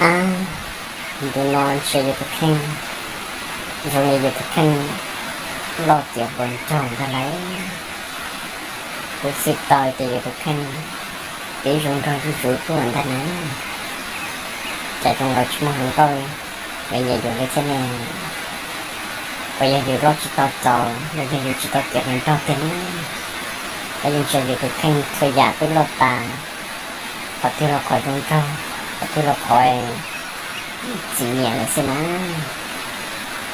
Ab, ntu no ntshe yus tus kheej zoo li yus tus kheej loj tiav npaum nraug ntag lauj. Kuv xav tau tias yus tus kheej pib zoo nraug zuj zus tuaj ntag na. Cas zoo nkaus tsis muaj hluas nkauj los nyiam yus li thiab ne? Puas yog yus loj tsis tau txaus los yog yus tsis tau tiav hluas nraug tiag ne? Los yog ntshe yus tus kheej txhua yam twb loj tas, qhov twg los qhov zoo nraug, qhov twg los qhov txim nyiam lawm xwb na.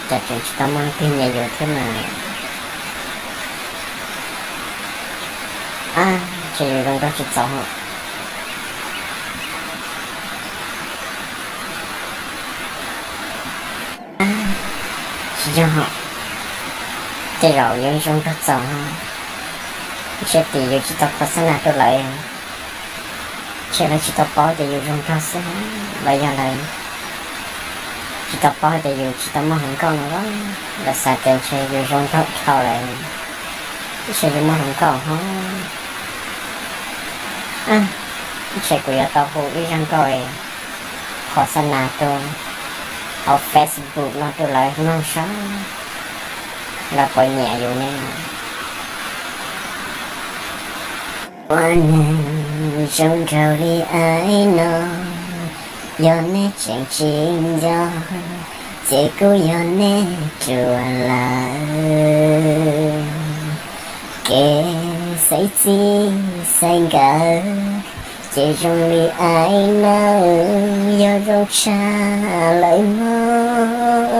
Cas tseem tsis tau muaj leej twg nyiam yus thiab mas. Ab, ntshe yus zoo nraug tsis txaus. Tsis yog, tej zaum yus zoo nraug txaus, ntshe tim yus tsis tau kho xab nas rau lawv, ntshe lawv tsis tau paub tias yus zoo nraug xwb, los yog lawv tsis tau paub tias yus tsis tau muaj hluas nkauj no, lawv xav tias ntshe yus zoo nraug dhau lawm, ntshe yus muaj hluas nkauj hos. Ntshe kuv yuav tau hu ib zaj nkauj kho xab nas rau hauv Facebook no rau lawv mloog saib lawv puas nyiam yus ne. Ua neeg zoo nraug li aib no, yog nej tseem tsis nco, ces kuj yog nej ruam lawm. Kev xaiv txij xaiv nkawm, ces zoo li aib nawb, yog zoo tshaj lawm mog.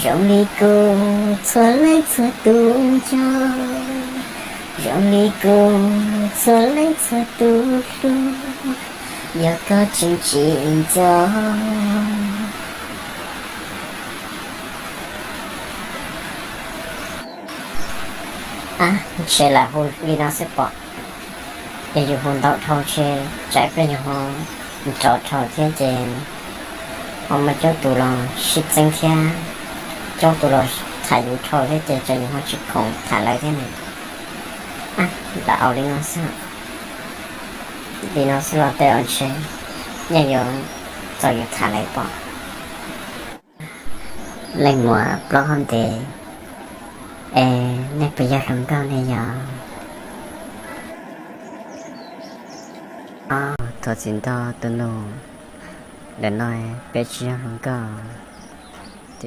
Zoo li kuv txhua leej txhua tus nco, zoo li kuv txhua leej txhua tus hlub, yog koj tseem tsis nco. Ab, ntshe lam hu li no xwb pom. Yog yus hu ntau dhau ntshe tsam ib pliag yus ho nrov dhau thiab ces ho muaj coob tus los sib txeeb thiab, coob tus los tham yus dhau thiab ces tsam yus ho tsis khoom tham lawv thiab ne. Ab, lam ua li no xwb, li no xwb los tej zaum ntshe yeej yuav txaus yus tham lawv pom. Leej muam plaub hau ntev, es nej puas yog hluas nkauj ne yom? Ob, thov txim ntau tus nus, ntawm no peb tsis yog hluas nkauj.